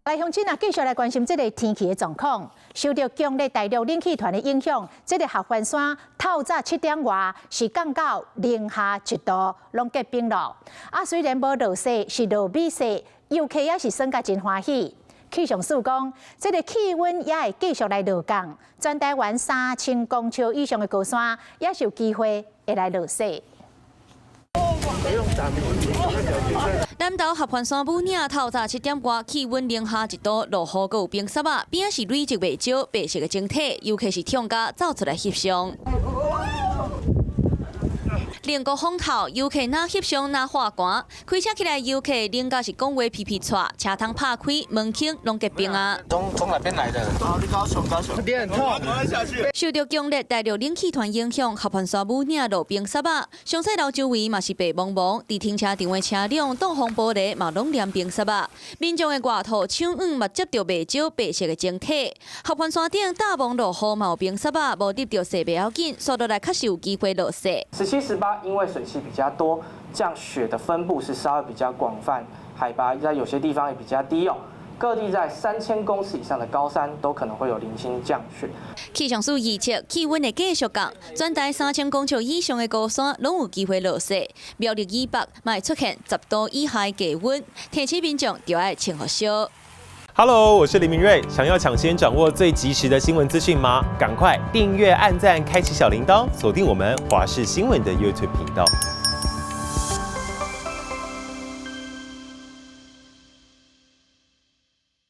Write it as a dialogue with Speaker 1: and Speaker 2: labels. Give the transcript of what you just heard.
Speaker 1: 來鄉親啊，繼續來關心這个天氣的狀況。受著強烈大陸冷氣團的影響，這个合歡山透早7點外是降到零下1度，攏結冰咯。啊，雖然無落雪，是落米雪，遊客也是耍甲真歡喜。氣象署講，這个氣溫也會繼續來落降，全台灣3000公尺以上的高山也是有機會會來落雪。
Speaker 2: 南投合歡山武嶺透早7點外，氣溫零下1度，落雨閣有冰雪仔，邊仔是累積袂少白色的晶體，遊客是痛甲走出來翕相。冷國風透，遊客若翕相若化寒，開車起來遊客冷甲是講話皮皮掣，車窗拍開，門框攏結冰啊！
Speaker 3: 從哪邊來的？高雄，高雄。臉痛。
Speaker 2: 受著強烈大陸冷氣團影響，合歡山武嶺落冰雪仔，詳細樓周圍嘛是白茫茫，佇停車場的車輛擋風玻璃嘛攏黏冰雪仔，民眾的外套、手腕嘛接著袂少白色的晶體。合歡山頂大霧落雨嘛有冰雪仔，無滴著雪袂要緊，煞落來確實有機會落雪。
Speaker 4: 17、18，因為水汽比較多，降雪的分布是稍微比較廣泛，海拔在有些地方也比較低哦。各地在3000公尺以上的高山都可能會有零星降雪。
Speaker 2: 氣象署預測氣溫會繼續降，全台3000公尺以上的高山攏有機會落雪。苗栗以北嘛會出現10度以下的低溫，提醒民眾著愛穿予燒。
Speaker 5: Hello，我是林明瑞，想要搶先掌握最及時的新聞資訊嗎？趕快訂閱、按讚、開啟小鈴鐺，鎖定我們華視新聞的 YouTube 頻道。